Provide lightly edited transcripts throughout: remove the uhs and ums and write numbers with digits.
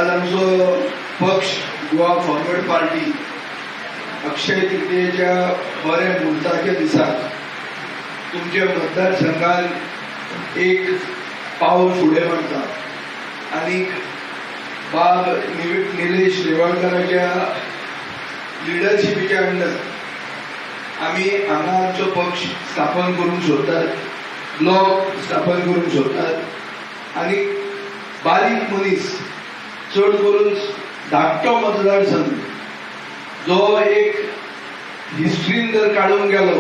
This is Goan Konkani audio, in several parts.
आज आमचो पक्ष गोवा फॉरवर्ड पार्टी अक्षय तृतीयेच्या बऱ्या मुहूर्ताच्या दिसाक तुमच्या मतदारसंघात एक पावल फुडें मारता आनी बाब निलेश रेवळकराच्या लिडरशिपीच्या अंडर आमी हांगा आमचो पक्ष स्थापन करूंक सोदतात, ब्लॉक स्थापन करूंक सोदतात आनी बारीक मनीस चड करून धाकटो मतदारसंघ जो एक हिस्ट्रीन जर काडून गेलो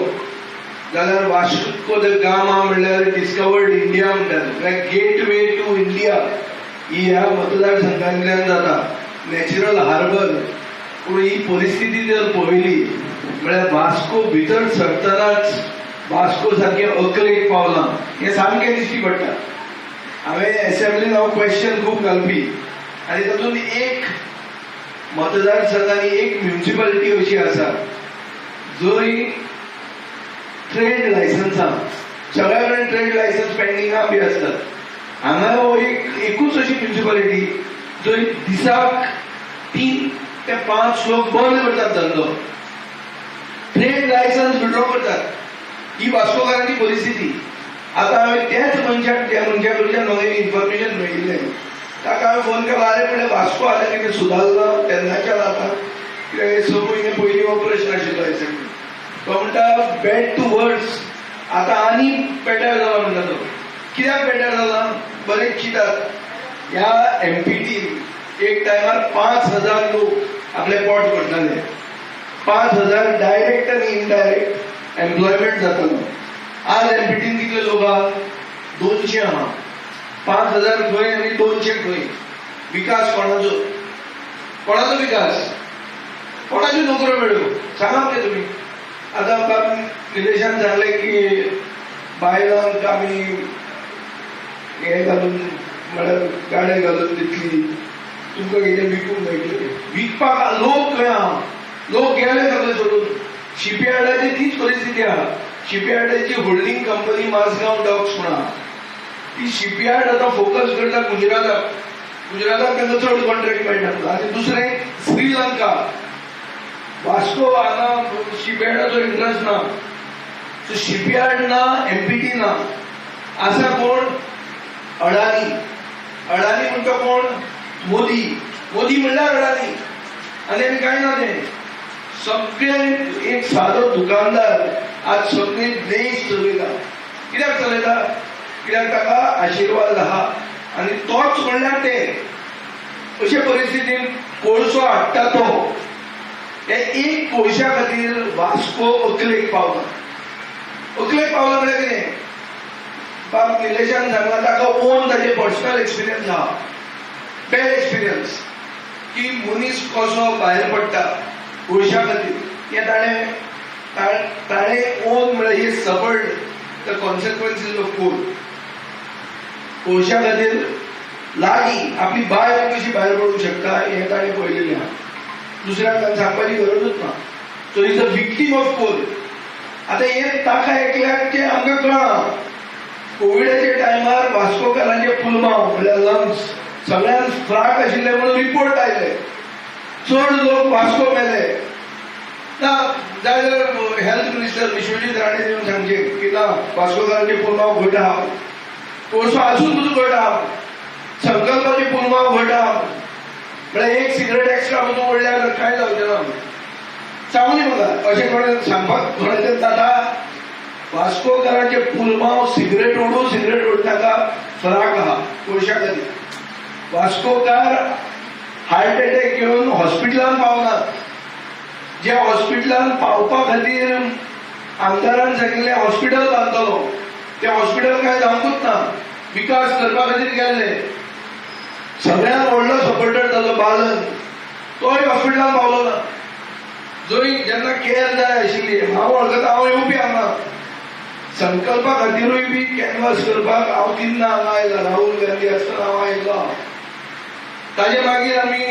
जाल्यार वास्को the Gama म्हणल्यार डिस्कवर्ड इंडिया म्हणटात, म्हळ्यार गेट वे टू इंडिया ही ह्या मतदारसंघांतल्यान जाता, नॅचरल हार्बर. पूण ही परिस्थिती जर पळयली म्हळ्यार वास्को भितर सरतनाच वास्को सारकें अकलेक पावलां हें सामकें दिश्टी पडटा. हांवें एसेंब्लीन हांव क्वेश्चन खूब घालपी आनी तातूंत एक मतदारसंघ आनी एक म्युनिसिपालिटी अशी आसा जंय ट्रेड लायसन्सां सगळ्या कडेन ट्रेड लायसन्स पेंडिंगा बी आसतात. हांगा हो एकूच अशी म्युनिसिपालिटी जंय दिसाक 3 ते 5 लोक बंद करतात धंदो, ट्रेड लायसन्स विड्रॉ करतात. ही वास्कोकारांची परिस्थिती. आतां हांवें त्याच मनशाक त्या मनशा कडच्यान म्हाका इन्फॉर्मेशन मेळिल्लें, ताका हांवें फोन केलो, आरे म्हणलें वास्को आतां कितें सुदारलां तेन्नाच्यान आतां कित्याक 6 म्हयने पयलीं हो प्रश्न आशिल्लो एसेंब्ली. तो म्हणटा बॅड टू वर्स, आतां आनी बेटर जाला म्हणटा तो. कित्याक बेटर जाला? बरेच चिंतात ह्या एमपीटी एक टायमार 5,000 लोक आपले पोट करताले, 5,000 डायरेक्ट आनी इनडायरेक्ट एम्प्लॉयमेंट जातालो. आज एमपीटीन कितले लोक आहा? 200 आहा. 5,000 खंय आनी 200 खंय? विकास कोणाचो? कोणाचो विकास? कोणाच्यो नोकऱ्यो मेळ्ळ्यो सांगा मगे तुमी. आतां बाब निलेशान सांगलें की बायलांक आमी हे घालून म्हळ्यार गाडे घालून दितली, तुमकां कितें विकूंक मेळटलें. विकपाक लोक खंय आहा? लोक गेले सगळे सोडून. शिपयार्डाची तीच परिस्थिती आहा. शिपयार्डाची होल्डिंग कंपनी माझगांव डॉक्स म्हूण आहा, ती शिपयार्ड आतां फोकस करता गुजराताक. गुजराताक तांकां चड कॉन्ट्रॅक्ट मेळटा. आनी दुसरें श्रीलंका. वास्को हांगा शिपयार्डाचो इंट्रस्ट ना, सो शिपयार्ड ना, एमपीटी ना. आसा कोण? अडानी. अडानी म्हणटा कोण? मोदी. मोदी म्हणल्यार अडानी. आनी आनी कांय ना. तें सगळे एक सादो दुकानदार आज सगळे देश चलयता. कित्याक चलयता? कित्याक ताका आशिर्वाद आहा आनी तोच म्हणल्यार ते. अशे परिस्थितीन कोळसो हाडटा तो. हे एक कोळशा खातीर वास्को अकलेक पावला. अकलेक पावला म्हळ्यार कितें? बाब निलेशान सांगला ताका ओन ताजे पर्सनल एक्सपिरियन्स आहा, बॅड एक्सपिरियन्स, की मनीस कसो भायर पडटा कोळशा खातीर. हें ताणें ताणें ओन म्हळ्यार he suffered the consequences of coal. कोळशा खातीर लागीं आपली बायल कशी भायर पडूंक शकता हें ताणें पळयलेलें आहा. दुसऱ्याक सांगपाची गरजूच ना. So is a victim of coal. आतां हें ताका एकल्याक तें आमकां कळना. कोविडाच्या टायमार वास्कोकारांचे पुलमांव म्हळ्यार लंग्स सगळ्यांक फ्राक आशिल्ले म्हणून रिपोर्ट आयले. चड लोक वास्को मेले ना. जाय जाल्यार हेल्थ मिनिस्टर विश्वजीत राणे येवन सांगचे की ना, वास्कोकारांचे पुलमांव घट आहा, कोळसो आसून सुद्दां घट आहा, संकल्पाचे पुलमांव घट आहा. म्हळ्यार एक सिगरेट एक्स्ट्रा मदूं ओडल्यार कांय जावचें ना. सांगूनी म्हाका अशें कोणें सांगपाक कोणाचें जाता? वास्कोकारांचे पुलमांव सिगरेट ओडू, सिगरेट ओडटाका फराक आहा कोळशा खातीर. वास्कोकार हार्ट अटॅक घेवन हॉस्पिटलान पावनात. ज्या हॉस्पिटलान पावपा खातीर आमदारान सांगिल्लें हॉस्पिटल बांदतलो, तें हॉस्पिटल कांय जावंकूच ना. विकास करपा खातीर गेल्ले. सगळ्यांत व्हडलो सपोर्टर जालो बालन, तोय हॉस्पिटलान पावलो ना. जंय जेन्ना केअर जाय आशिल्ली, हांव वळखता, हांव येवपी हांगा संकल्पा खातीरूय बी कॅनवास करपाक हांव 3 हांगा आयला. राहुल गांधी आसतना हांव आयलो. ताजे मागीर आमी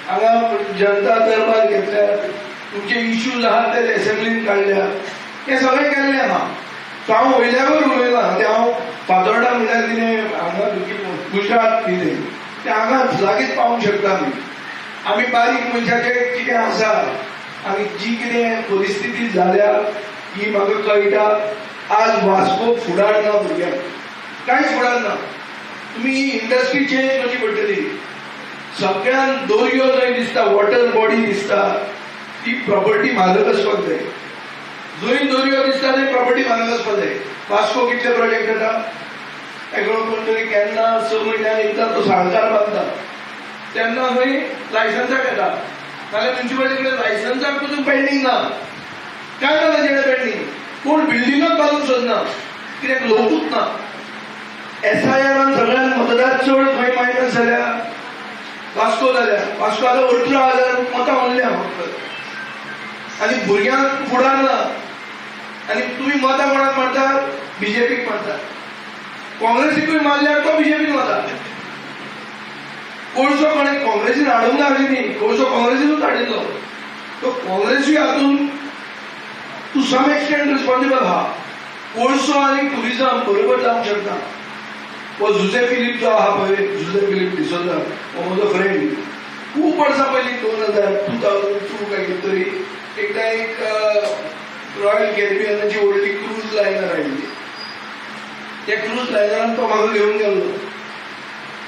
हांगा जनता दरबार घेतल्या, तुमचे इश्यूज आहात ते एसेंब्लीन काडल्या, हें सगळें केल्लें आहा. सो हांव वयल्यावर उलयलां. ते हांव फातोर्डा म्हणल्यार कितें हांगा गुजरात कितें ते हांगाच लागींच पावूंक शकता. आमी आमी बारीक मनशाचे कितें आसा आनी जी कितें परिस्थिती जाल्या ही म्हाका कळटा. आज वास्को फुडार ना भुरग्यांक, कांयच फुडार ना. तुमी ही इंडस्ट्री चेंज करची पडटली. सगळ्यांक दर्यो जंय दिसता, वॉटर बॉडी दिसता, ती प्रॉपर्टी म्हारग आसपाक जाय. जंय दर्यो दिसता थंय प्रॉपर्टी म्हारग आसपाक जाय. वास्को कितले प्रोजेक्ट येता, एकलो कोण तरी केन्ना 6 म्हयन्यान एकदां तो साळकार बांदता तेन्ना खंय लायसन्साक येता, नाल्यार म्युनिसिपालिटी कडेन लायसन्साक पसून पेंडींग ना. काय ना ताचे कडेन पेंडींग, कोण बिल्डिंगच बांदूंक सोदना कित्याक लोकूच ना. एसआयआरान सगळ्यांत मतदार चड खंय मायनस जाल्या, वास्को जाल्या. वास्को आतां 18,000 मतां उरल्या फक्त, आनी भुरग्यांक फुडार ना. आनी तुमी मतां कोणाक मारतात? बीजेपीक मारतात. काँग्रेसीकूय मारल्यार तो बीजेपीन वता. कोळसो कोणें काँग्रेसीन हाडूंक ना अशें न्ही, कोळसो काँग्रेसीनूच हाडिल्लो. तो काँग्रेसूय हातून टू सम एक्सटेंट रिस्पॉन्सिबल आहा. कोळसो आनी टुरिजम बरोबर जावंक शकना. हो जुजे फिलीप जो आहा पळय, जुजे फिलीप डिसोजा, हो म्हजो फ्रेंड. खूब वर्सां पयलीं 2002 काय कितें तरी एकदां एक रॉयल कॅरिबियनाची व्हडली क्रूज लायनर आयिल्ली. त्या क्रूज लायनरान तो म्हाका घेवन गेल्लो.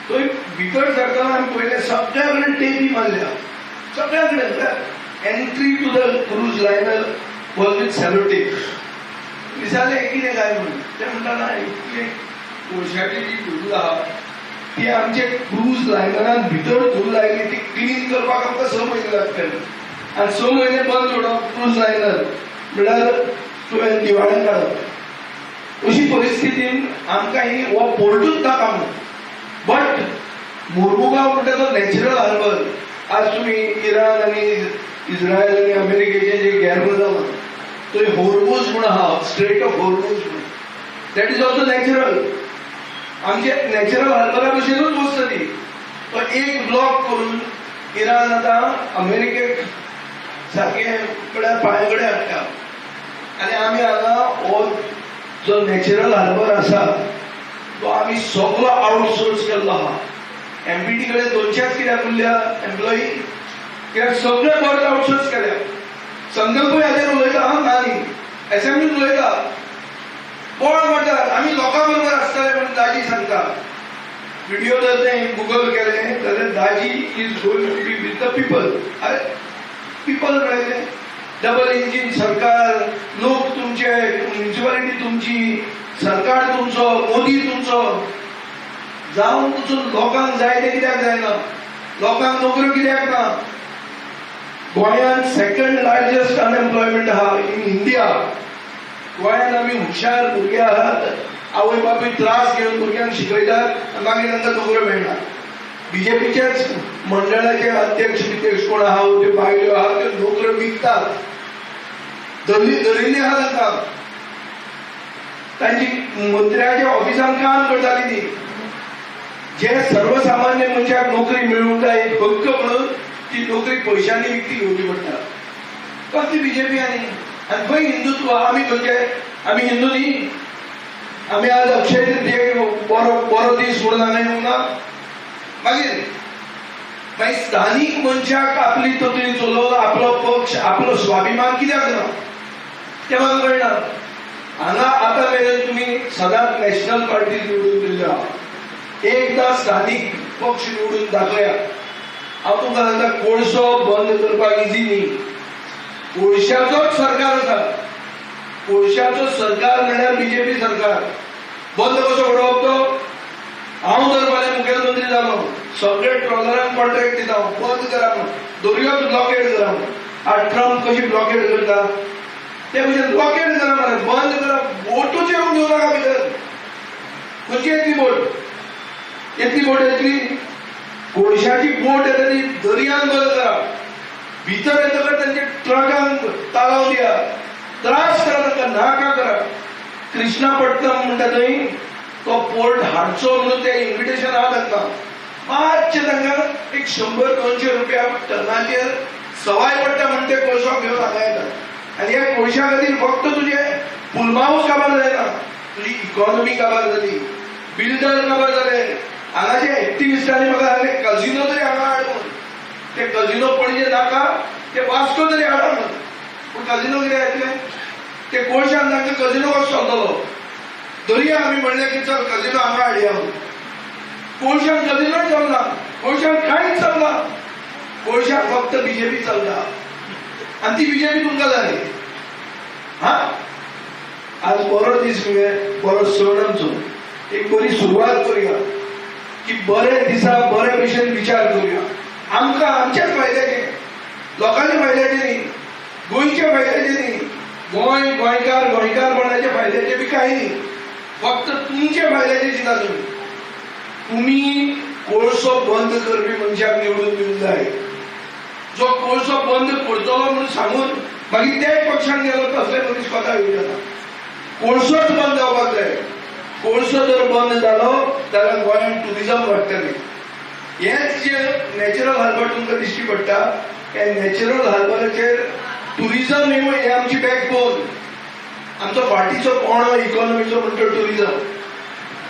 थंय भितर सरतना आमी पळयलें सगळ्या कडेन टेपी मारल्या, सगळ्या कडेन. Entry to the cruise liner was with cellotape. विचारलें कितें काय म्हणून, ते म्हणटा ना इतलें कोळशाची जी धूल आहा ती आमचे क्रूज लायनरान भितर धूल आयली, ती क्लीन करपाक आमकां 6 म्हयने लागतले. आनी 6 म्हयने बंद उडोवप क्रूज लायनर म्हळ्यार तुवें दिवाळेन काडप. अशी परिस्थितीन आमकां ही हो पोर्टूच नाका म्हणून. बट मोर्मुगांव म्हणटा तो नॅचरल हार्बर. आज तुमी इराण आनी इस्रायल आनी अमेरिकेचे जे गॅर्म जाला थंय होर्मुज म्हूण आहा, स्ट्रेट ऑफ होर्मुज म्हूण, that is also natural. आमचे नॅचरल हार्बरा भशेनूच वस्त ती. तो एक ब्लॉक करून इराण आतां अमेरिकेक सारकें म्हळ्यार पांया कडेन हाडटा. आनी आमी हांगा हो जो नॅचरल हार्बर आसा तो आमी सगलो आउटसोर्स केल्लो आहा. एमपीटी कडेन 200 कित्याक उरल्या एम्प्लॉई, कित्याक सगळे बर्थ आउटसोर्स केल्या. संकल्पूय हाजेर उलयता हा, ना न्ही, एसेंब्लीन उलयता, कोण म्हणटात आमी लोकां बरोबर आसतले म्हणून दाजी सांगता. व्हिडिओ जर तें गुगल केलें जाल्यार Daji is going to be with the people. अरे पिपल म्हळ्यार डबल इंजीन सरकार, लोक तुमचे, म्युनिसिपालिटी तुमची, सरकार तुमचो, मोदी तुमचो. जावन पसून लोकांक जाय तें कित्याक जायना, लोकांक नोकऱ्यो कित्याक ना. गोंयांत सेकंड लार्जस्ट अनएम्प्लॉयमेंट आहा इन इंडिया. गोंयांत आमी हुशार भुरगे आहात, आवय बापूय त्रास घेवन भुरग्यांक शिकयतात, मागीर तांकां नोकऱ्यो मेळना. बीजेपीच्याच मंडळाचे अध्यक्ष बिध्यक्ष कोण आहा, त्यो बायल्यो आहा, त्यो नोकऱ्यो विकतात, धरिल्ली आहा तांकां. तांची मंत्र्याच्या ऑफिसान काम करताली ती. जे सर्वसामान्य मनशाक नोकरी मेळूंक जाय एक हक्क म्हणून ती नोकरी पयशांनी विकती घेवची पडटा. कसली बीजेपी आनी आनी खंय हिंदुत्व? आमी खंयचे? आमी हिंदू न्ही? आमी आज अक्षय तृतीयेक बरो बरो दीस म्हणून हांगा येवंक ना. मागीर मागीर स्थानीक मनशाक आपली तकली चलोवन आपलो पक्ष, आपलो स्वाभिमान कित्याक ना तें म्हाका कळना. हांगा आतां मेरेन तुमी सदांच नॅशनल पार्टी निवडून दिल्ल्यो आहा. एकदां स्थानीक पक्ष निवडून दाखया. हांव तुमकां सांगता, कोळसो बंद करपाक इजी न्ही. कोळशाचोच सरकार आसा. कोळशाचो सरकार म्हणल्यार बीजेपी सरकार. बंद कसो उडोवप तो? हांव जर फाल्यां मुखेलमंत्री जालो, सगळे ट्रॉलरांक कॉन्ट्रॅक्ट दिता हांव, बंद करा म्हूण, दर्योच ब्लॉकेड करा म्हूण. आज ट्रम्प कशी ब्लॉकेड करता ते भशेन ब्लॉकेड करा मरे, बंद करा, बोटूच येवंक दिवं नाका भितर. खंयची येतली बोट? येतली बोट येतली? कोळशाची बोट येता ती दर्यान बंद करा. भितर येतकच तांच्या ट्रकांक तालाव दिया, त्रास करा तांकां, नाका करा. कृष्णापट्टणम म्हणटा थंय तो पोर्ट हाडचो म्हणून ते इन्विटेशन आहा तांकां. मातशें तांकां एक 100-200 रुपया टनाचेर सवाय पडटा म्हण ते कोळसो घेवन हांगा येतात. आनी ह्या कोळशा खातीर फक्त तुजे पुलमावूच काबार जायना, तुजी इकॉनॉमी काबार जाली, बिल्डर काबार जाले. हांगाचे एक्टिविस्टांनी म्हाका सांगलें कजिनो तरी हांगा हाड म्हणून. ते कजिनो पणजे नाका, ते वास्को तरी हाडा म्हणून. पूण कजिनो कितें येतलें? ते कोळशान तांकां कजिनो कसो चलतलो? दर्या आमी म्हणलें की चल कजिनो हांगा हाडया म्हणून. कोळशान कजिनोय चलना, कोळशान कांयच चलना. कोळशान फक्त बीजेपी चलता आनी ती बीजेपी तुमकां जाय. हा, आज बरो दीस मगे, बरो सण आमचो, एक बरी सुरवात करूया की बरे दिसा बरे भशेन विचार करूया. आमकां आमच्याच फायद्याचें, लोकांच्या फायद्याचें न्ही, गोंयच्या फायद्याचें न्ही, गोंय गोंयकार गोंयकारपणाच्या फायद्याचें बी कांय न्ही, फक्त तुमच्या फायद्याचें चिंता तुमी. तुमी कोळसो बंद करपी मनशाक निवडून दिवंक जाय. जो कोळसो बंद करतलो म्हणून सांगून मागीर त्याच पक्षान गेलो तसले मनीस कोता येवचे ना. कोळसोच बंद जावपाक जाय. कोळसो जर बंद जालो जाल्यार गोंयांत टुरिजम वाडटलें. हेंच जे नॅचरल हार्बर तुमकां दिश्टी पडटा, हे नॅचरल हार्बराचेर टुरिजम हे आमची बॅकबोन, आमचो फाटीचो कोणो इकॉनॉमीचो म्हणटा टुरिजम.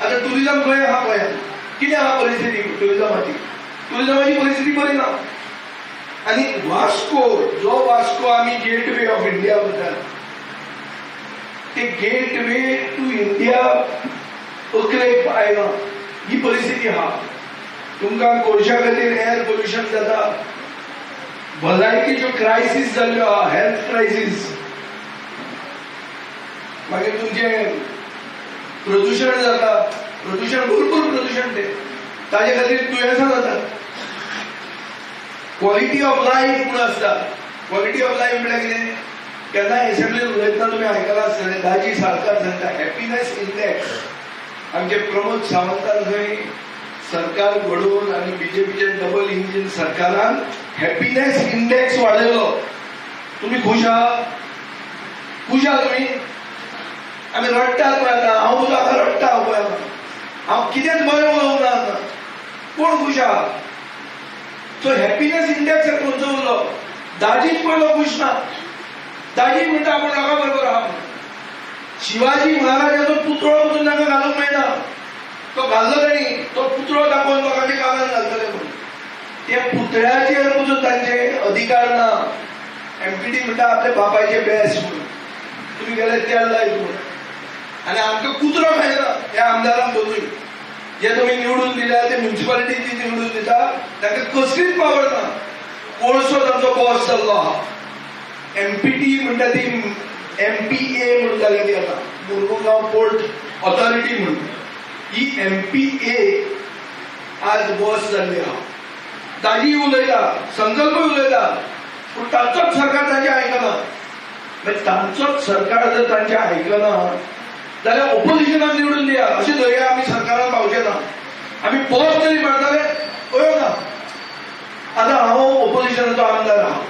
आतां टुरिजम खंय आहा गोंयांत? कितें आहा परिस्थिती टुरिजमाची? टुरिजमाची परिस्थिती बरी ना. आनी वास्को, जो वास्को आमी गेट वे ऑफ इंडिया म्हणटात, ते गेट वे टू इंडिया अकलेक आयला ही परिस्थिती आहा. तुमकां कोळशा खातीर एअर पोल्युशन जाता, भलायकेच्यो क्रायसीस जाल्ल्यो आहा, हेल्थ क्रायसीस, मागीर तुमचें प्रदुशण जाता, प्रदुशण भरपूर प्रदुशण तें, ताजे खातीर दुयेंसां जातात. क्वॉलिटी ऑफ लायफ म्हूण आसता. क्वॉलिटी ऑफ लायफ म्हळ्यार कितें? केन्ना एसेंब्लीन उलयतना तुमी आयकलां आसतलें, दाजी साळकार सांगता हॅपिनेस इंडेक्स. आमचे प्रमोद सावंतान थंय सरकार घडोवन आनी बीजेपीचे डबल इंजीन सरकारान हॅपिनेस इंडेक्स वाडयलो. तुमी खूश आहा? खूश आहा तुमी? आमी रडटात पळय आतां, हांव सुद्दां आतां रडटा पळय आतां, हांव कितेंच बरें उलोवंक ना आतां. कोण खूश आहा? सो हॅपिनेस इंडेक्स खंयचो उरलो? दाजीच पयलो खूश ना. दाजी म्हणटा आपूण लोकां बरोबर आहा. शिवाजी महाराजाचो पुतळो पसून तांकां घालूंक मेळना, तो घाल्लो तांणी, तो पुतळो दाखोवन लोकांच्या कानान घालतले म्हणून. त्या पुतळ्याचेर पसून तांचे अधिकार ना. एमपीटी म्हणटा आपल्या बापायचे बेस म्हणून, तुमी गेले तेल लायत म्हणून. आनी आमकां कुत्रो खायना ह्या आमदारांक दोनूय, जे तुमी निवडून दिल्या ते म्युनिसिपालिटी जी निवडून दिता तांकां कसलीच पावर ना. कोळसो तांचो बॉस जाल्लो आहा. एमपीटी म्हणटा ती एमपीए म्हणून जाल्या ती आतां, मुरमुगांव पोर्ट ऑथॉरिटी म्हणून. ही एमपीए आज बॉस जाल्ली आहा. दाजी उलयता, संकल्पय उलयता, पूण तांचोच सरकार तांचें आयकना. मागीर तांचोच सरकार जर तांचें आयकना जाल्यार ओपोजिशनाक निवडून दिया. अशें धरया आमी सरकारान पावचे ना, आमी पॉज तरी मारताले अयो ना. आतां हांव ओपोजिशनाचो आमदार आहा,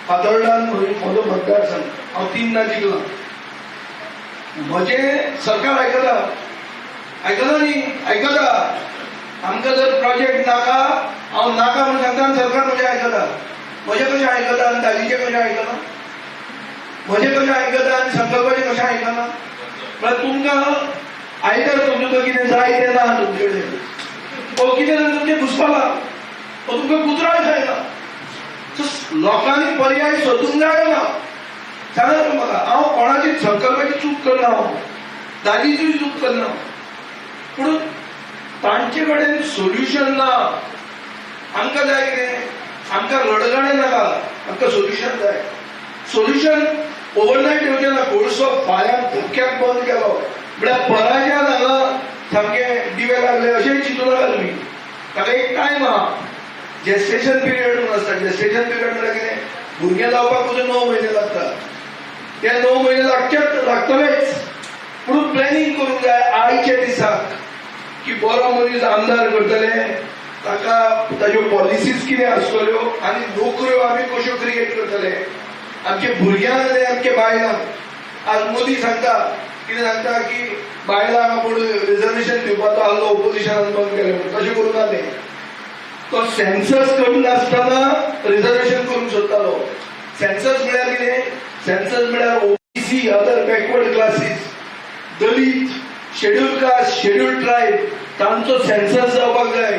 फातोर्डान म्हजो मतदारसंघ, हांव 3 जिखलां. म्हजें सरकार आयकता? आयकना न्ही, आयकता. आमकां जर प्रोजेक्ट नाका, हांव नाका म्हणून सांगता आनी सरकार म्हजें आयकता. म्हजें कशें आयकता आनी दाजीचें कशें आयकना? म्हजें कशें आयकता आनी संकल्पाचें कशें आयकना? म्हळ्यार तुमकां आयदर तुमकां कितें जाय तें ना तुमचे कडेन, ओ कितें जाल्यार तुमचें घुसपालां, ओ तुमकां कुत्रोय खायना. लोकांनी पर्याय सोदूंक जाय ना. सांगा म्हाका, हांव कोणाची संकल्पाची चूक करना, हांव दाजीची चूक करना, पूण तांचे कडेन सोल्युशन ना. आमकां जाय कितें? आमकां रडगाणें नाका, आमकां सोल्युशन जाय. सोल्युशन ओवरनायट येवचें ना. कोळसो फाल्यां धक्क्याक बंद केलो म्हळ्यार पराच्यान हांगा सामकें दिवे लागले अशेंय चिंतू नाका तुमी. ताका एक टायम आहा, जेस्टेशन पिरियड म्हणून आसता. जेस्टेशन पिरियड म्हळ्यार कितें? भुरगें जावपाक पसून 9 म्हयने लागता. ते 9 म्हयने लागतलेच, पूण प्लॅनिंग करूंक जाय आयच्या दिसाक की बरो मनीस आमदार करतले, ताका ताज्यो पॉलिसीज कितें आसतल्यो आनी नोकऱ्यो आमी कश्यो क्रिएट करतले आमच्या भुरग्यांक आनी आमच्या बायलांक. आज मोदी सांगता, कितें सांगता की बायलांक आपूण रिजर्वेशन दिवपाचो आहलो, ओपोजिशनान बंद केलें म्हणून. तशें करूं ना तें. तो सेन्सस करिनासतना रिजर्वेशन करूंक सोदतालो. सेन्सस म्हळ्यार कितें? सेन्सस म्हळ्यार OBC, other backward classes, Dalit, schedule caste, schedule tribe, तांचो सेन्सस जावपाक जाय.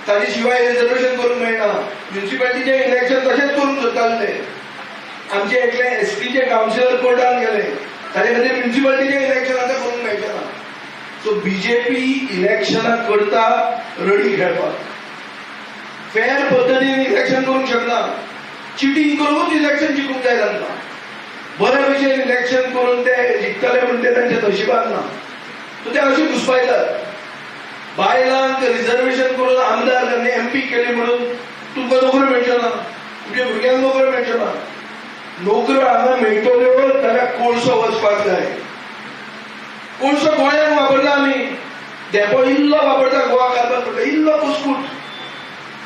ताजे शिवाय रिजर्वेशन करूंक मेळना. म्युनिसिपालिटीचें इलेक्शन तशेंच करूंक सोदताले ते. आमचे एकले एसटीचे कावन्सिलर कोर्टान गेले, ताजे खातीर म्युनिसिपालिटीचें इलेक्शन आतां करूंक मेळचें ना. सो बीजेपी इलेक्शनां करता रडी खेळपाक, फेर पद्दतीन इलेक्शन करूंक शकना. चिटींग करूनच इलेक्शन जिखूंक जाय तांकां. बरे भशेन इलेक्शन करून ते जिखतले म्हण ते तांच्या नशिबान ना. सो ते अशें घुसपायतात. बायलांक रिजर्वेशन करून आमदार आनी एमपी केली म्हणून तुमकां नोकऱ्यो मेळच्यो ना, तुमच्या भुरग्यांक नोकऱ्यो मेळच्यो ना. नोकऱ्यो हांगा मेळटल्यो जाल्यार कोळसो वचपाक जाय. कोळसो गोंयांत वापरला आमी, धेंपो इल्लो वापरता गोवा कारभार करता, इल्लो कुसकूट.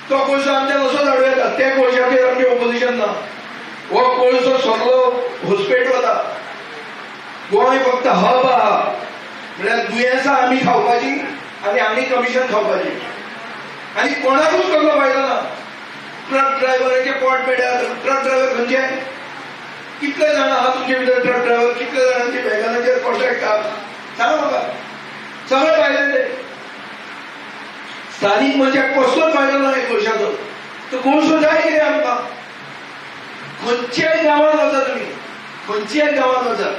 तो कोळसो आमच्यान असोच हाडूं येता. त्या कोळशाचेर आमचें ओपोजिशन ना. हो कोळसो सगळो घुसपेट वता. गोंय फक्त हब आहा, म्हळ्यार दुयेंसां आमी खावपाची आनी आमी कमिशन खावपाची, आनी कोणाकूच कसलो फायदो ना. ट्रक ड्रायव्हरांचे पोट पेड्यार. ट्रक ड्रायव्हर खंयचे? कितले जाण आहा तुमचे भितर ट्रक ड्रायव्हर? कितले जाणांचे वेगनाचेर कॉन्ट्रॅक्ट आहा सांगा म्हाका. सगळे फायदे ते स्थानीक मनशाक कसलोच फायदो ना कोळशाचो. तो कोळसो जाय कितें आमकां? खंयच्याय गांवांत वचा तुमी, खंयच्याय गांवांत वचा,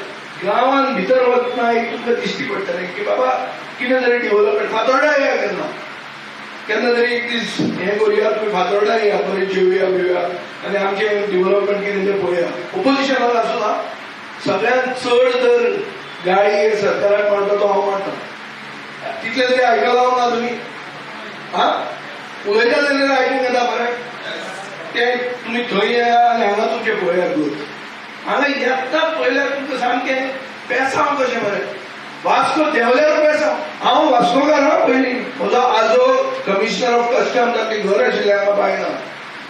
गांवांत भितर वतना एक तुमकां दिश्टी पडटलें की बाबा कितें तरी डेव्हलपमेंट. फातोर्डा येया केन्ना केन्ना तरी एक दीस हें करुया, तुमी फातोर्डा येया, बरें जेवया बिवया आनी आमचें डेव्हलपमेंट कितें तें पळोवया. ओपोजिशनान आसूं ना, सगळ्यांत चड जर गाळी सरकाराक मारता तो हांव मारता. तितलें तरी आयकलां ना तुमी? हा, उलयता जाल्यार आयकूंक येता बरें. ते तुमी थंय येया आनी हांगा तुमचें पळया ग्रोथ. हांगा येता पळयल्यार तुमकां सामकें पेसांव कशें मरे. वास्को देंवल्यार पेसांव. हांव वास्कोकार हा पयलीं. म्हजो आजो कमिशनर ऑफ कस्टम्स, आमचें घर आशिल्लें हांगा बायणा.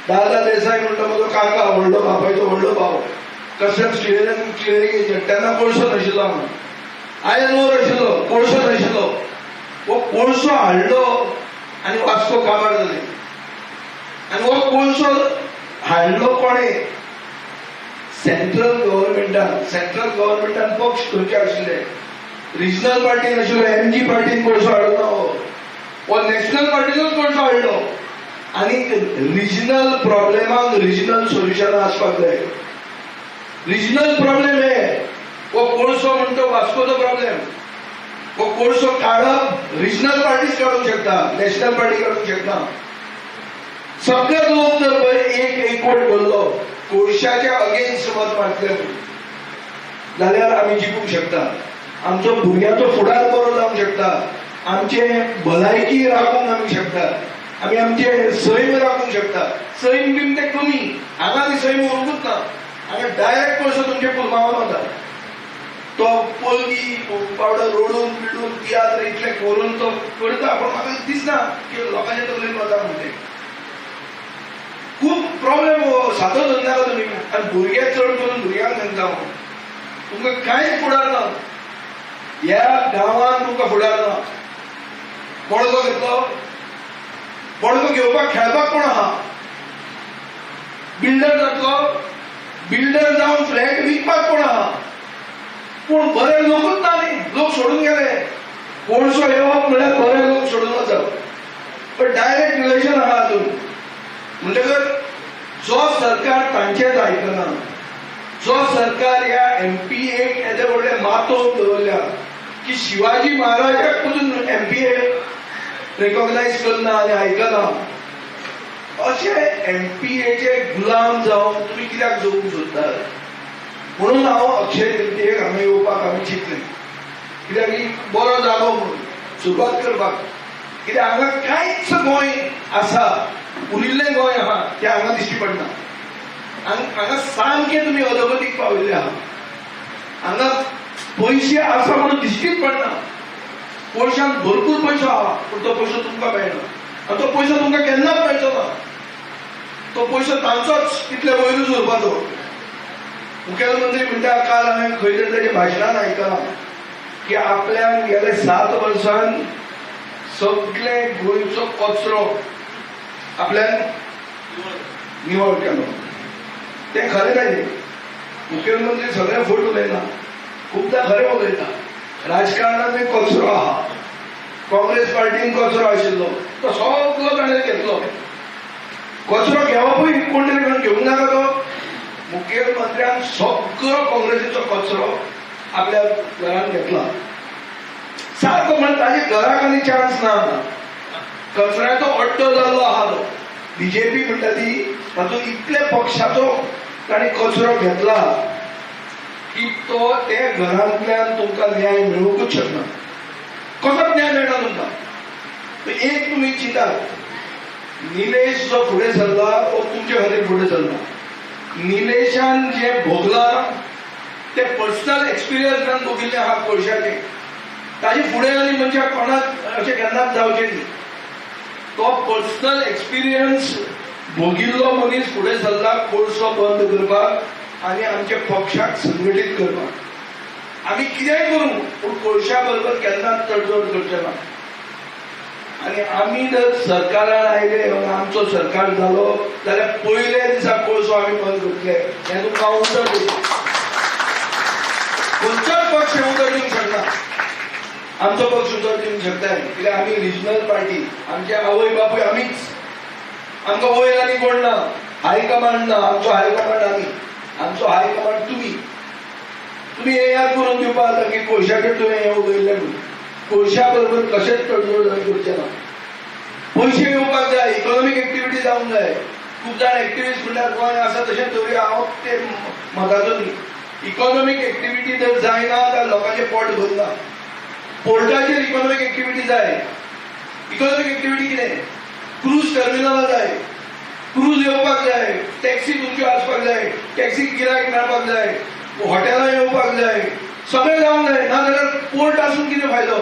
दादा देसाय म्हणटा म्हजो काका, व्हडलो बापायचो व्हडलो भाव, कस्टम्स क्लियरिंग एजंट. तेन्ना कोळसो नाशिल्लो हांगा, आयर्न ओर आशिल्लो, कोळसो नाशिल्लो. हो कोळसो हाडलो आनी वास्को काबार जालें. आनी हो कोळसो हाडलो कोणें? सेंट्रल गव्हर्मेंटान. सेंट्रल गव्हर्मेंटान पक्ष खंयचे आशिल्ले? रिजनल पार्टीन आशिल्लो, एमजी पार्टीन कोळसो हाडलो ना हो नॅशनल पार्टीनूच कोळसो हाडलो. आनी रिजनल प्रॉब्लेमांक रिजनल सोल्युशनां आसपाक जाय. रिजनल प्रॉब्लेम हे हो कोळसो म्हणटा वास्कोचो प्रॉब्लेम. हो कोळसो काडप रिजनल पार्टीच काडूंक शकता, नॅशनल पार्टी काडूंक शकना. सगळे लोक जर पळय एक एकवट धरलो कोळशाच्या अगेन्स्ट मत मारतले जाल्यार आमी जिखूंक शकता. आमचो भुरग्यांचो फुडार बरो जावंक शकता, आमचे भलायकी राखूंक आमी शकता, आमी आमचे सैम राखूंक शकता. सैम बीन ते कमी हांगा ती सैम उरूंकूच ना. हांगा डायरेक्ट कोळसो तुमच्या पुलमावान वता. तो पोलगी पावडर रोडून बिडून तियात्र इतले करून तो करता, पूण म्हाका दिसना की लोकांच्या तकलेन वता म्हणटे. खूब प्रॉब्लेम हो, सादो धरनाका तुमी. आनी भुरगे चड करून भुरग्यांक सांगता हांव, तुमकां कांयच फुडार ना ह्या गांवांत, तुमकां फुडार ना. बळगो घेतलो, बळगो घेवपाक खेळपाक कोण आहा? बिल्डर जातलो, बिल्डर जावन फ्लॅट विकपाक कोण आहा? पूण बरे लोकूच ना न्ही, लोक सोडून गेले. कोळसो येवप म्हणल्यार बरे लोक सोडून वचप, पण डायरेक्ट रिलेशन आहा हातूंत. म्हणटकर जो सरकार तांचेच आयकना, जो सरकार ह्या एमपीएक येदे व्हडले मातोवन दवरल्या की शिवाजी महाराजाक पसून एमपीए रेकॉग्नायज करना आनी आयकना, अशे एमपीएचे गुलाम जावन तुमी कित्याक जगूंक सोदतात? म्हणून हांव अक्षय तृतीयेक हांगा येवपाक आमी चिंतलें, कित्याक की बरो जागो म्हणून सुरवात करपाक. कित्याक हांगा कांयच गोंय आसा, उरिल्लें गोंय आहा तें हांगा दिश्टी पडना. हांगा सामकें तुमी अधोगतीक पाविल्ले आहा. हांगा पयशे आसा म्हणून दिश्टीच पडना. कोळशान भरपूर पयसो आहा, पूण तो पयसो तुमकां मेळना आनी तो पयसो तुमकां केन्नाच मेळचो ना. तो पयसो तांचोच, तितले वयरूच उरपाचो. मुखेलमंत्री म्हणटा, काल हांवें खंय तरी ताच्या भाशणान आयकलां की आपल्याक गेले 7 वर्सान सगळे गोंयचो कचरो आपल्यान निवळ केलो. तें खरें ताजें. मुखेलमंत्री सगळें फट उलयना, खुबदां खरें उलयता. राजकारणांत कचरो आहा, काँग्रेस पार्टीन कचरो आशिल्लो, तो सगळो ताणें घेतलो. कचरो घेवपूय कोण तरी कोण घेवंक नाका तो. मुख्यमंत्र्यान सगळो काँग्रेसीचो कचरो आपल्या घरान घेतला. सारको म्हण ताजे घराक आनी चान्स ना. कचऱ्याचो अड्डो जाल्लो आहा तो. बीजेपी म्हणटा ती तातूंत इतले पक्षाचो ताणें कचरो घेतला की तो ते घरांतल्यान तुमकां न्याय मेळूंकच शकना. कसोच न्याय मेळना तुमकां. एक तुमी चिंतात, निलेश जो फुडें सरला तो तुमचे खातीर फुडें सरला. निलेशान जे भोगला ते पर्सनल एक्सपिरियन्सान भोगिल्लें आहा पयशाचें. ताजे फुडें आनी मनशाक कोणाक अशें केन्नाच जावचें न्ही. तो पर्सनल एक्सपिरियन्स भोगिल्लो मनीस फुडें सरला कोळसो बंद करपाक आनी आमच्या पक्षाक संघटीत करपाक. आमी कितेंय करूं पूण कोळशा बरोबर केन्नाच तडजोड करचे ना. आनी आमी जर सरकारान आयले, आमचो सरकार जालो जाल्यार पयल्या दिसा कोळसो आमी बंद करतले हें तुमकां हांव उतर दिता. खंयचोच पक्ष हें उतर दिवंक शकना. आमचो पक्ष उतर दिवंक शकता कित्याक आमी रिजनल पार्टी. आमचे आवय बापूय आमीच. आमकां वयर आनी कोण ना, हायकमांड ना. आमचो हायकमांड आमी, आमचो हायकमांड तुमी. तुमी हें याद करून दिवपा जाता की कोळशाचेर तुवें हें उलयल्लें म्हणून. कोळशा बरोबर कशेंच तडजोड आमी करचें ना. पयशे येवपाक जाय, इकॉनॉमीक एक्टिविटी जावंक जाय. खूब जाण एक्टिविस्ट म्हणल्यार गोंय आसा तशें दवरुया, हांव ते मताचो न्ही. इकॉनॉमीक एक्टिविटी जर जायना जाल्यार लोकांचें पोट भरना. पोर्टाचेर इकॉनॉमीक एक्टिविटी जाय. इकॉनॉमीक एक्टिविटी कितें? क्रूज टर्मिनलां जाय, क्रूज येवपाक जाय, टॅक्सी तुमच्यो आसपाक जाय, टॅक्सी गिरायक मेळपाक जाय, हॉटेलां येवपाक जाय, सगळें जावंक जाय. नाजाल्यार पोर्ट आसून कितें फायदो?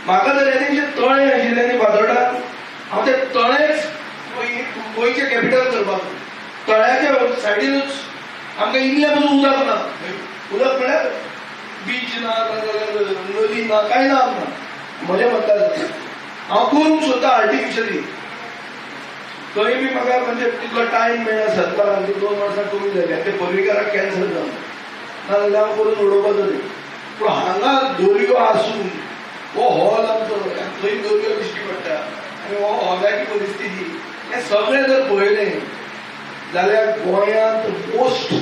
म्हाका जर येदेशें तळें आशिल्लें न्ही फातोर्डान, हांव तें तळेंच गोंयचें कॅपिटल करपाक. तळ्याच्या सायडीनूच आमकां इल्लें पसून उदक ना. उदक म्हळ्यार बीच ना, नदी ना, कांय ना आमकां. म्हजें मत हांव करूंक सोदता आर्टिफिशली. थंय बी म्हाका म्हणजे तितलो टायम मेळना सरकारान, 2 वर्सां कमी जाली ते पर्रीकाराक कॅन्सल जावन, नाजाल्यार हांव करून उडोवपाचो न्ही. पूण हांगा दोरयो आसून हो हॉल आमचो, थंय दोरयो दिश्टी पडटा आनी हो हॉलाची परिस्थिती, हें सगळें जर पळयलें जाल्यार गोंयांत मोस्ट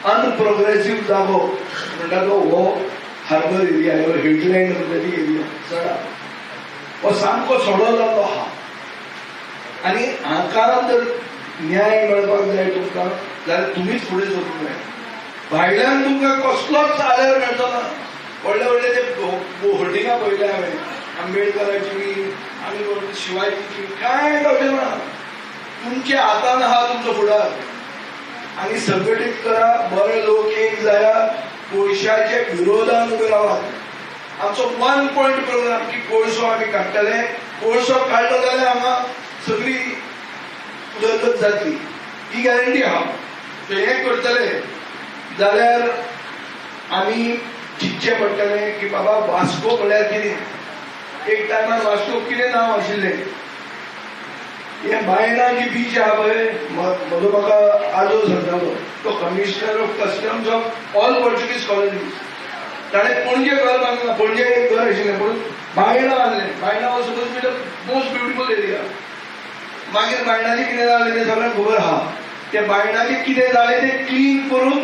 अनप्रोग्रेसीव जागो म्हणटा तो हो हार्बर एरिया, हिटलँड म्हणटा ती एरिया सडा, हो सामको सडो जाल्लो आहा. आनी हाका जर न्याय मेळपाक जाय तुमकां जाल्यार तुमीच फुडें सरूंक जाय. भायल्यान तुमकां कसलोच आदार मेळचो ना. व्हडले व्हडले ते होर्डिंगां पळयल्या हांवें, आंबेडकराची बी आनी शिवाजीची, कांय गावचें ना. तुमच्या हातान आहा तुमचो फुडार. आनी संघटीत करा, बरे लोक एक जाया, पयशाचे विरोधान उबे रावात. आमचो 1 पॉयंट प्रोग्राम की कोळसो आमी काडटले. कोळसो काडलो जाल्यार हांगा सगळी उदरगत जातली ही गॅरंटी आहा. हें करतले जाल्यार आमी चिंतचें पडटलें की बाबा वास्को म्हळ्यार कितें. एक टायमार वास्को कितें नांव आशिल्लें. हें बायणा जी बीच आहा पळय, म्हजो म्हाका आजो सांगतालो, तो commissioner of customs of all Portuguese colonies. ताणें पणजे घर बांदलां, पणजे एक घर आशिल्लें पूण बायणा बांदलें. Baina was suppose be the most beautiful area. मागीर बायणाचें कितें जालें तें सगळ्यांक खबर आहा. ते बायणाचें कितें जालें तें क्लीन करून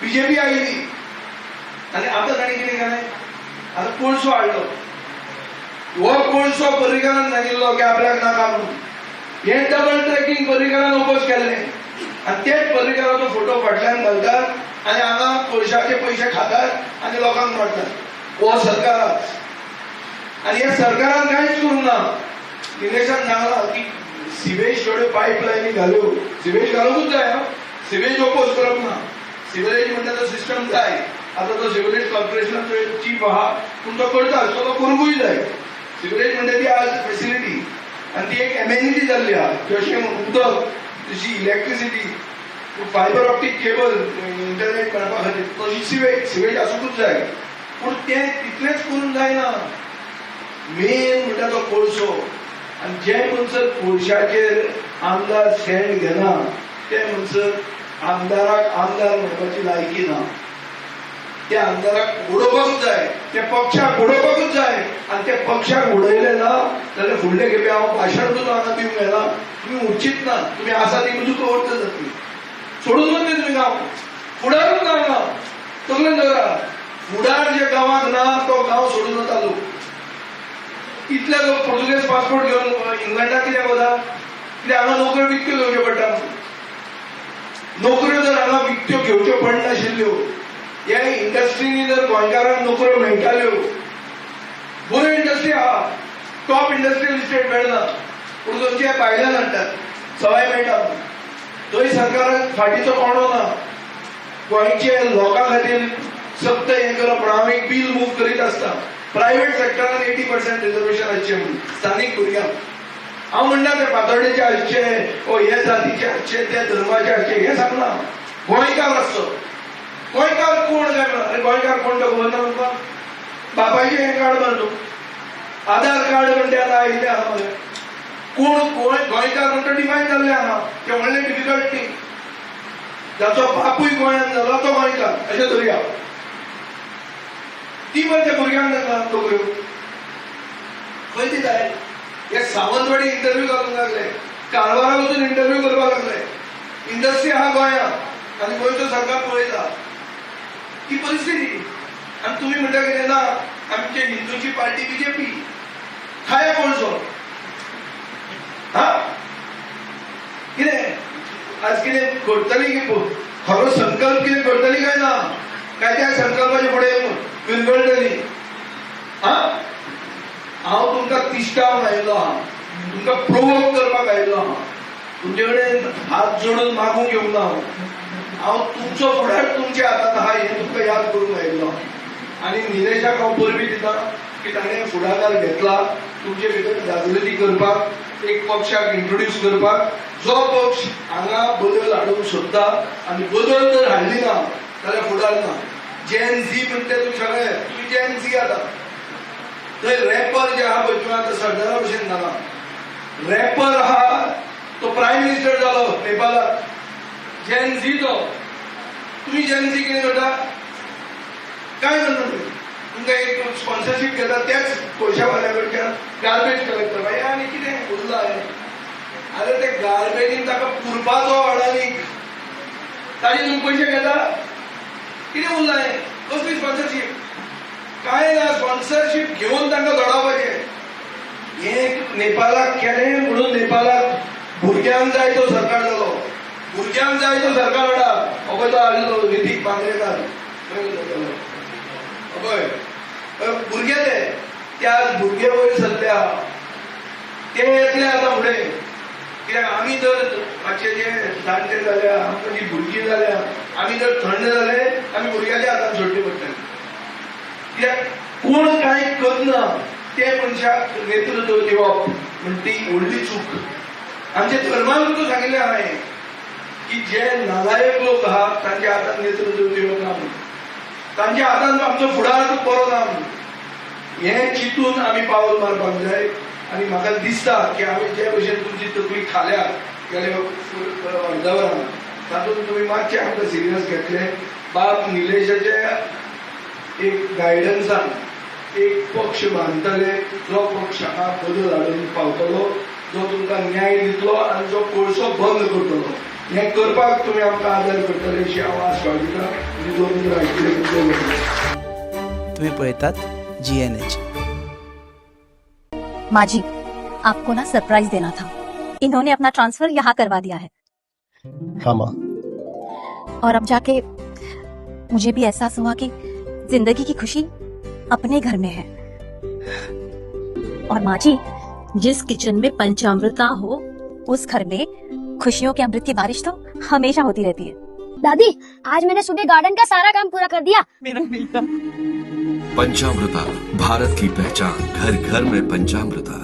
बीजेपी आयली. आनी आतां ताणें कितें केलें, आतां कोळसो हाडलो. हो कोळसो पर्रीकारान सांगिल्लो की आपल्याक नाका म्हणून. हें डबल ट्रॅकिंग पर्रीकारान ओपोज केल्लें आनी तेच पर्रीकाराचो फोटो फाटल्यान घालतात आनी हांगा कोळशाचे पयशे खातात आनी लोकांक मारतात. हो सरकाराच. आनी ह्या सरकारान कांयच करूंक ना. निलेशान सांगलां की सिवेज थोड्यो पायपलायनी घाल्यो, सिवेज घालूंकूच जाय. सिवेज ओपोज करप ना. सिवरेज म्हणटा तो सिस्टम जाय. आतां तो सिवरेज कॉर्पोरेशनाचो चीफ आहा पूण तो करता आसतो, तो करूंकूय जाय. सिवरेज म्हणटा ती आज फेसिलिटी आनी ती एक एमेनिटी जाल्ली आहा. जशें उदक, तशी electricity, fibre optic cable internet मेळपा खातीर, तशी सिवेज, सिवेज आसूंकूच जाय. पूण तें तितलेंच करूंक जायना. मेन म्हणटा तो कोळसो. आनी जे म्हणसर कोळशाचेर आमदार स्टँड घेना ते म्हणसर आमदाराक आमदार म्हणपाची लायकी ना. त्या आमदाराक उडोवपाक जाय. ते पक्षाक उडोवपाकूच जाय. आनी ते पक्षाक उडयले ना जाल्यार फुडले खेपे हांव भाशण सुद्दां हांगा दिवंक येना, तुमी उरचीच ना, तुमी आसा ती तुका अर्थ जातली. सोडून वतले तुमी गांव, फुडारूच ना हांगा. तकलेन दवरा, फुडार जे गांवाक ना तो गांव सोडून वता लोक. इतले लोक पोर्तुगेज पासपोर्ट घेवन इंग्लंडाक कित्याक वता? कित्याक हांगा नोकऱ्यो विकत्यो घेवच्यो पडटा. नोकऱ्यो जर हांगा विकत्यो घेवच्यो पडनाशिल्ल्यो, ह्या इंडस्ट्रीनी जर गोंयकारांक नोकऱ्यो मेळटाल्यो, बऱ्यो इंडस्ट्री आहा, टॉप इंडस्ट्रियल इस्टेट मेळना, पूण थंयचे भायल्यान हाडटात, सवाय मेळटा. थंय सरकाराक फाटीचो कोणो ना. गोंयचे लोकां खातीर सक्त हें करप म्हणून हांव एक बील मूव करीत आसता. प्रायव्हेट सेक्टरान 80% रिजर्वेशन आसचें म्हणून स्थानीक भुरग्यांक. हांव म्हणना ते फातोर्डेचे आसचे ओ हे जातीचे आसचे त्या धर्माचे आसचे, हें सांगना. गोंयकार आसचो. गोंयकार कोण काय म्हणा? अरे गोंयकार कोण तो खबर ना तुमकां? बापायचें हें कार्ड मार तूं, आधार कार्ड म्हणटा आतां आयिल्लें आहा मरे. कोण गोंयकार म्हणटा डिफायन जाल्लें आहा, तें व्हडलें डिफिकल्ट न्ही. जाचो बापूय गोंयांत जालो तो गोंयकार अशें धरुया. ती मरे त्या भुरग्यांक तांकां नोकऱ्यो खंय दिताय? हे सावंतवाडी इंटरव्यू घालूंक लागले, कारवारा वचून इंटरव्यू करपाक लागले. इंडस्ट्री आहा गोंयांत आनी गोंयचो सरकार पळयता ही परिस्थिती. आनी तुमी म्हणटा कितें ना, आमचे हिंदूची पार्टी बीजेपी खाया कोळसो. हा कितें आज कितें करतली? खरो संकल्प कितें करतली काय ना? काय त्या संकल्पाचे फुडें विरगळटली? हा हांव तुमकां तिश्ठावंक आयिल्लो आहा, तुमकां प्रोवोक करपाक आयिल्लो आहा, तुमचे कडेन हात जोडून मागूंक येवंक ना. हांव तुमचो फुडार तुमच्या हातांत आहा हें तुमकां याद करूंक आयिल्लो. आनी निलेशाक हांव परबी दिता की ताणें फुडाकार घेतला तुमचे भितर जागृती करपाक, एक पक्षाक इंट्रोड्यूस करपाक, जो पक्ष हांगा बदल हाडूंक सोदता. आनी बदल जर हाडली ना जाल्यार फुडार ना. जेन झी म्हणटा तुमी सगळे, तुमी जेन झी आतां. थंय रॅपर जे आहा पळय, तुमी आतां सरदारा भशेन जाला. रॅपर आहा तो प्रायम मिनिस्टर जालो नेपालाक, जेन झी तो. तुमी जेन झी कितें करता? काय करता तुमी? तुमकां एक स्पॉन्सरशीप घेता त्याच पयशा वाल्या कडच्यान गार्बेज कलेक्ट करपाक. आनी कितें उरलां हें? आरे ते गार्बेजीन ताका पुरपाचो अडानीक, ताजे तुमी पयशे घेता. कितें उरलां हें? कसली स्पॉन्सरशीप? काय ना, स्पॉन्सरशीप घेवन तांकां घडोवपाचें. हें नेपालाक केलें म्हणून नेपालाक भुरग्यांक जाय तो सरकार जालो. भुरग्यांक जाय तो सरकार हाडा. अबय तो हाडलो ऋतिक बांद्रेकार, अबय भुरगे ते त्या भुरगे वयर सरले आहा, ते येतले आतां फुडें. कित्याक आमी जर मातशे जे जाणटे जाल्या, आमकां जी भुरगीं जाल्या, आमी जर थंड जाले आमी भुरग्यांच्या हातान सोडचे पडटले. कित्याक कोण कांय करना ते मनशाक नेतृत्व दिवप म्हण ती व्हडली चूक. आमच्या धर्मान सुद्दां सांगिल्लें आहा हें की जे नालायक लोक आहा तांच्या हातान नेतृत्व दिवप ना म्हणून, तांच्या हातान आमचो फुडार बरो ना म्हणून. हें चिंतून आमी पावल मारपाक जाय. आनी म्हाका दिसता की आमी जे भशेन तुमची तकली खाल्या गेले अर्द वरान, तातूंत तुमी मातशें आमकां सिरियस घेतले. बाब निलेशाचे एक गायडन्सान एक पक्ष बांदतले, जो पक्ष हांगा बदल हाडून पावतलो, जो तुमकां न्याय दितलो आनी जो कोळसो बंद करतलो. हें करपाक तुमी आमकां आदार करतले अशी हांव आस बाळगितां. आनी दोन उतरां आयकले. तुम्ही पळयतात GNH. माँ जी, आपको ना सरप्राइज देना था। इन्होंने अपना ट्रांसफर यहाँ करवा दिया है। हाँ माँ। और अब जाके मुझे भी एहसास हुआ कि जिंदगी की खुशी अपने घर में है। और माँ जी, जिस किचन में पंचामृता हो उस घर में खुशियों के अमृत की बारिश तो हमेशा होती रहती है। दादी, आज मैंने सुबह गार्डन का सारा काम पूरा कर दिया। पंचामृता, भारत की पहचान, घर घर में पंचामृता।